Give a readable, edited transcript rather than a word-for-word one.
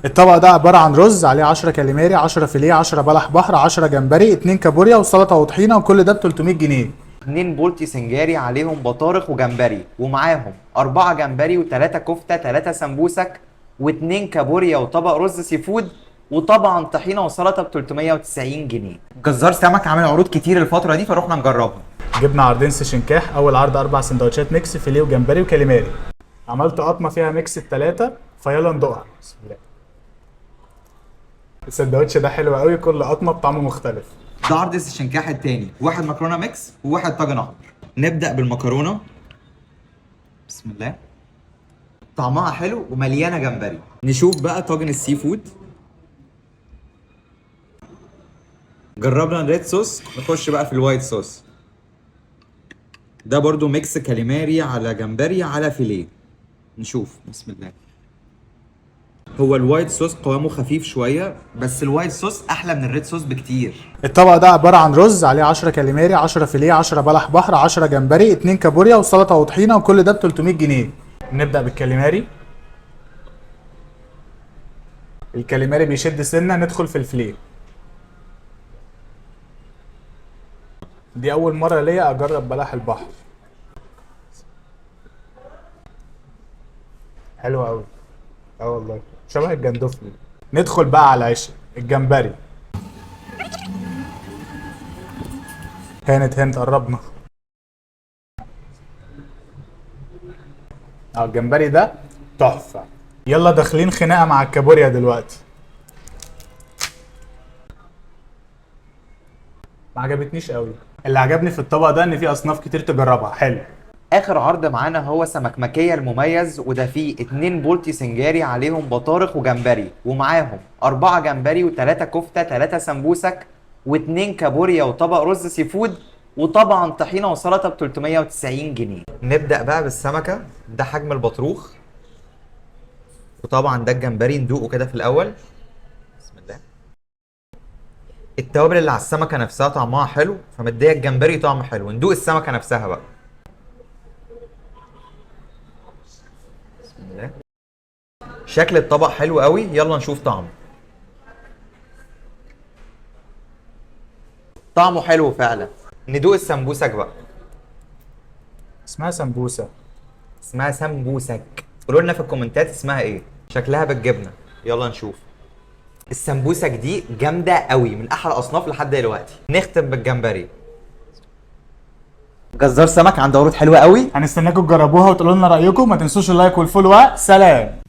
الطبق ده عبارة عن رز عليه 10 كاليماري، 10 فيليه، 10 بلح بحر، 10 جمبري، 2 كابوريا، وسلطة وطحينة، وكل ده ب 300 جنيه. 2 بولتي سنجاري عليهم بطارخ وجمبري، ومعاهم 4 جمبري و3 كفتة، 3 سمبوسك، و2 كابوريا، وطبق رز seafood، وطبعا طحينة وسلطة ب 390 جنيه. جزار سمك عامل عروض كتير الفترة دي، فروحنا نجربها. جبنا عرضين سيشنكاح، اول عرض 4 سندوتشات mix فيليه وجمبري وكاليماري. عملت قطمة فيها mix التلاتة، فيلا ندوقها. بسم الله. السندوتش ده حلو قوي، كل قطمة بطعم مختلف. ده عرض الشنكاح التاني، واحد مكرونة mix وواحد طاجن احمر. نبدأ بالمكرونة. بسم الله. طعمها حلو ومليانة جمبري. نشوف بقى طاجن ال seafood. جربنا ال red sauce، نخش بقى في ال white sauce. ده برضو mix كاليماري على جمبري على فيليه. نشوف. بسم الله. هو ال white sauce قوامه خفيف شوية، بس ال white sauce أحلى من ال red sauce بكتير. الطبق ده عبارة عن رز عليه 10 كاليماري، 10 فيليه، 10 بلح بحر، 10 جمبري، 2 كابوريا، وسلطة وطحينة، وكل ده ب 300 جنيه. نبدأ بالكاليماري. الكاليماري بيشد سنة. ندخل في الفيليه. دي أول مرة ليا أجرب بلح البحر. حلو أوي. والله شبه الجندفلي. ندخل بقى على العشق، الجمبري. هانت هانت، قربنا. الجمبري ده تحفة. يلا داخلين خناقة مع الكابوريا دلوقتي. ما عجبتنيش قوي. اللي عجبني في الطبق ده ان فيه اصناف كتير تجربها. حلو. اخر عرض معانا هو سمكمكية المميز، وده فيه 2 بولتي سنجاري عليهم بطارخ وجمبري، ومعاهم 4 جمبري و3 كفتة، 3 سمبوسك، و2 كابوريا، وطبق رز seafood، وطبعا طحينة وسلطة ب 390 جنيه. نبدأ بقى بالسمكة. ده حجم البطروخ، وطبعا ده الجمبري. ندوقه كده في الأول. بسم الله. التوابل اللي على السمكة نفسها طعمها حلو، فمدية الجمبري طعم حلو. ندوق السمكة نفسها بقى. بسم الله. شكل الطبق حلو قوي، يلا نشوف طعمه. طعمه حلو فعلا. ندوق السمبوسك بقى. اسمها سمبوسة. اسمها سمبوسك. قولوا لنا في الكومنتات اسمها ايه. شكلها بالجبنة. يلا نشوف. السمبوسك دي جامدة قوي، من احلى الاصناف لحد دلوقتي. نختم بالجمبري. جزار سمك عنده عروض حلوة قوي. هنستناكم تجربوها وتقولوا لنا رأيكم. ما تنسوش ال like وال follow. سلام.